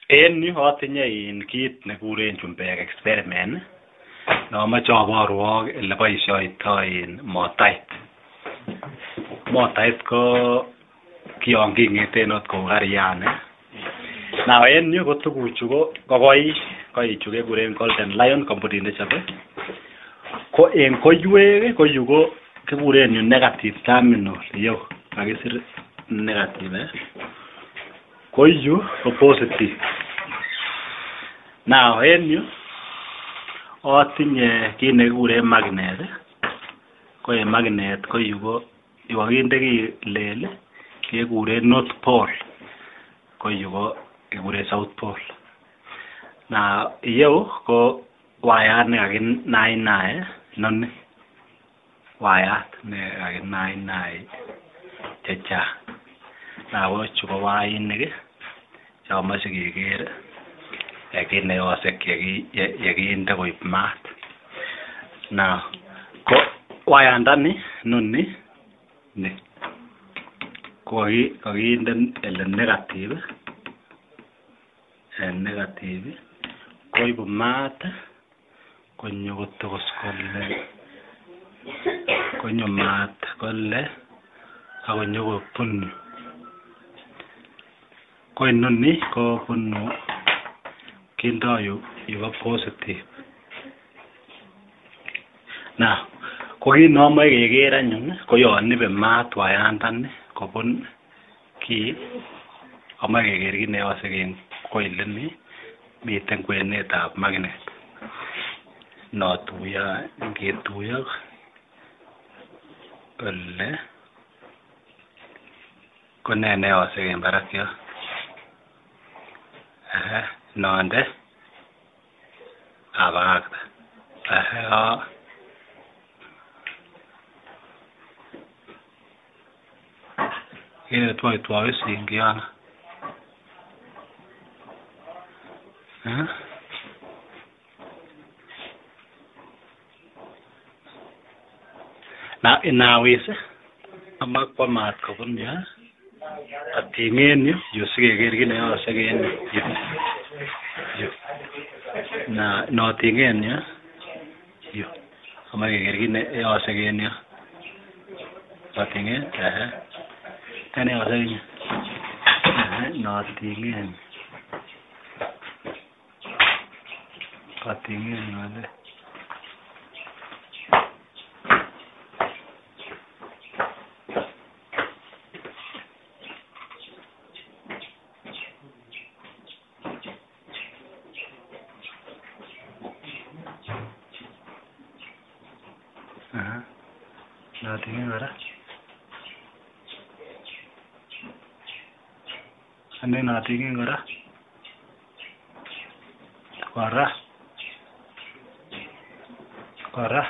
En yu atinye kit nekikuren chumbek experiment neomoche oborwok eleboishoitoi motait. Motait ko kion king'eten ot kou kariani. Now en yu ko tuguchu ko koik, koichu kekuren Golden Lion kampunit nechobe. Ko en koiwek ko yu ko kikuren yu negative terminal iyeu kakisir negative ko yu ko positive. Now en yu atinye kit nekikuren magnet, ko en magnet ko yu ko yu kokinde kiy lel kekuren north pole, ko yu ko kekuren south pole. Now iyeu ko wayat nekakinainai inoni, wayat nekakinainai chechang. Now ko chu ko wainik cheomoche keker kit neyoose yekinde koib maat. Now ko wayandani inoni ni ko kokinde ele negative, en negative koibu maat konyo kotokos kole, konyo maat kole ak konyo kobun yu. Ko inoni kobunu kindo yu ko positive. Now ko kit neomoche keker anyun ko yon ibe maat wayandani kobun kii, amoche keker kit neyoose en coil ini miten kwenetab magnet. Notuiyo ngetuiyo kole ko nee neyoose en barak yon. Nonde abakakte. Kere twoitwoi singion. Now inawis amakwa maat kobun yu ating'en yu yu sikeker kit neyoose en yu. Yu. Na noting'en yu yu amoche keker kit neyoose en yu. Noting'en nee neyoose en yu? Noting'en ating'en yu ole noting'en kora. Ane noting'en kora. Kora. Kora.